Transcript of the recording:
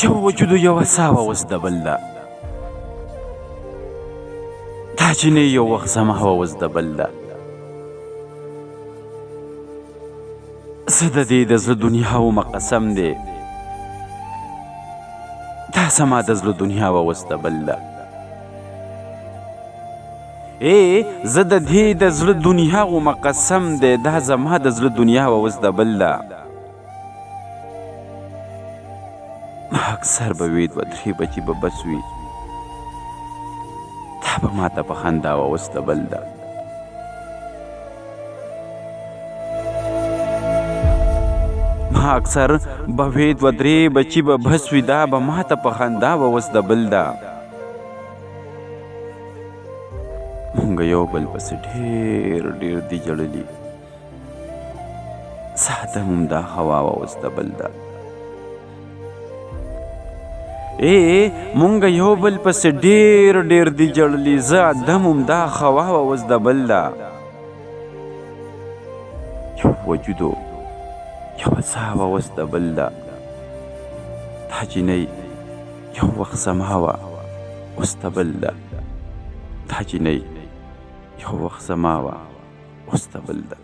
یو وجود یوه ساه وه اوس د بل ده. دا جینۍ یو وخت زما وه اوس د بل ده. زه د دې د زړه دنیا ومه قسم دی، دا زما د زړه دنیا وه اوس د بل ده. ای زه د دې د زړه دنیا ومه قسم دی، دا زما د زړه دنیا وه اوس د بل ده. ما اکثر به وې 2-3 بجې به بس وي، دا به ماته په خندا وه اوس د بل ده. ما اکثر به وې 2-3 بچي به بس وي، دا به ماته په خندا وه اوس د بل ده. مونږ یو بل پسې ډېر ډېر دي ژړلي، ساده هم دا هوا وه اوس د بل ده. ای مونږ یو بل پسې ډېر ډېر دي ژړلي، زه عدم هم دا خوا وه اوس د بل ده. یو وجودو یوه ساه وه اوس د بل ده. دا جینۍ یو وخت زما وه اوس د بل ده. دا جینۍ یو وخت زما وه اوس د بل ده.